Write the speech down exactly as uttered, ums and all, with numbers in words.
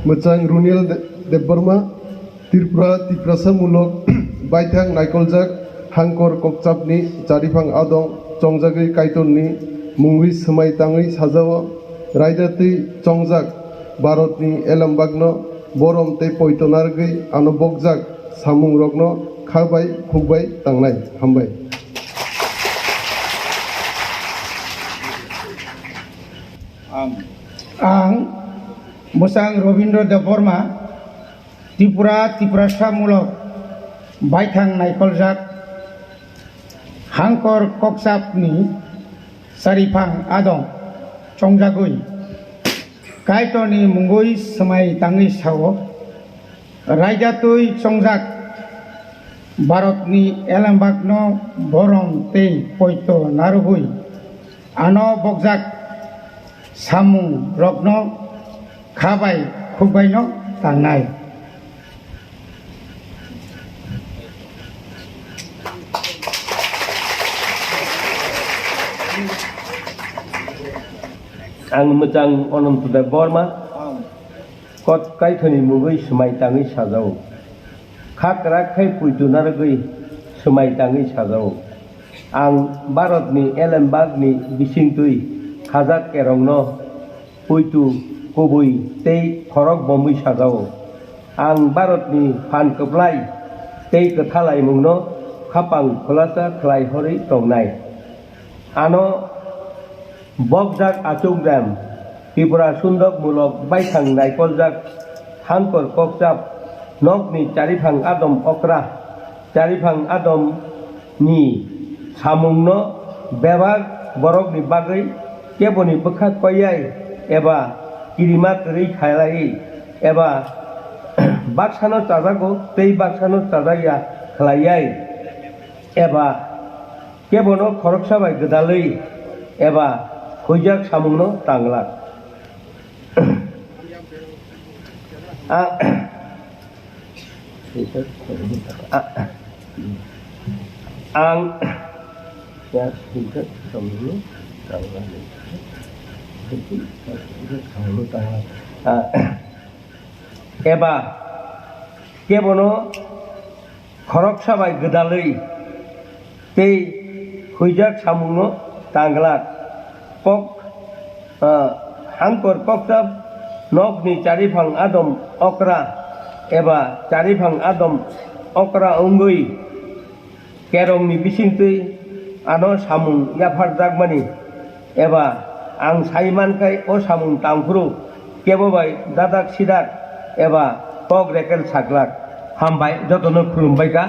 Mwchang Runiel De-, Debbarma, Tripura, Tiprasa mulok, baithang naikoljak, hangkor kokchapni chariphang adong chongjagwi Kaitorni mungwi swmai tangwi sajao, raida twi chongjak Bharatni elembakno borom tei poito narwgwi ano bokjak samungrokno kha bai khuk bai tangnai. Hambai. Ang. Ang Mwchang Robindra Debbarma, Tripura, Tiprasa mulok, baithang naikoljak, hangkor kokchapni chariphang adong chongjagwi, Kaitorni mungwi swmai tangwi sao, raida twi chongjak Bharatni elembakno borom tei poito narwgwi, ano bokjak samungrokno kha bai khuk baino tangnai. Ang Mwchang Ananto Debbarma, Kot Kaitorni mungwi swmai tangwi sajao. Kha kwrak khai poito narwgwi swmai tangwi sajao. Ang Bharatni elembakni bisingtwi khajak kerongno poito kubui tei khorok bomwi sajao. Ang Bharatni phan kwplai tei kwthalaimungno khapang khulasa khlai horwi tongnai. Ano bokjak achukdam, Tripura sundok mulok baithang naikoljak, hangkor kokchap, nokni chariphang adom okra, chariphang adom ni samungno bebak borokni bagwi keboni bwkha koyai eba kirima kwrwi khailaiwi eba baksano chajago tei baksano chajakya khlaiwi eba kebono khoroksa bai gwdalwi eba huijak samungno tanglak. A-, a-, ang a, eba kebono khoroksa bai gwdalwi tei huijak samungno tanglak. Kok, ah, hangkor kokchap nokni chariphang adom okra eba chariphang adom okra wngwi kerongni bisingtwi ano samung yapharjakmani eba ang sai mankhai o samung tangphuru kebo bai dadak sidak eba kok rekel saklak. Hambai, jotono khulumbai kha.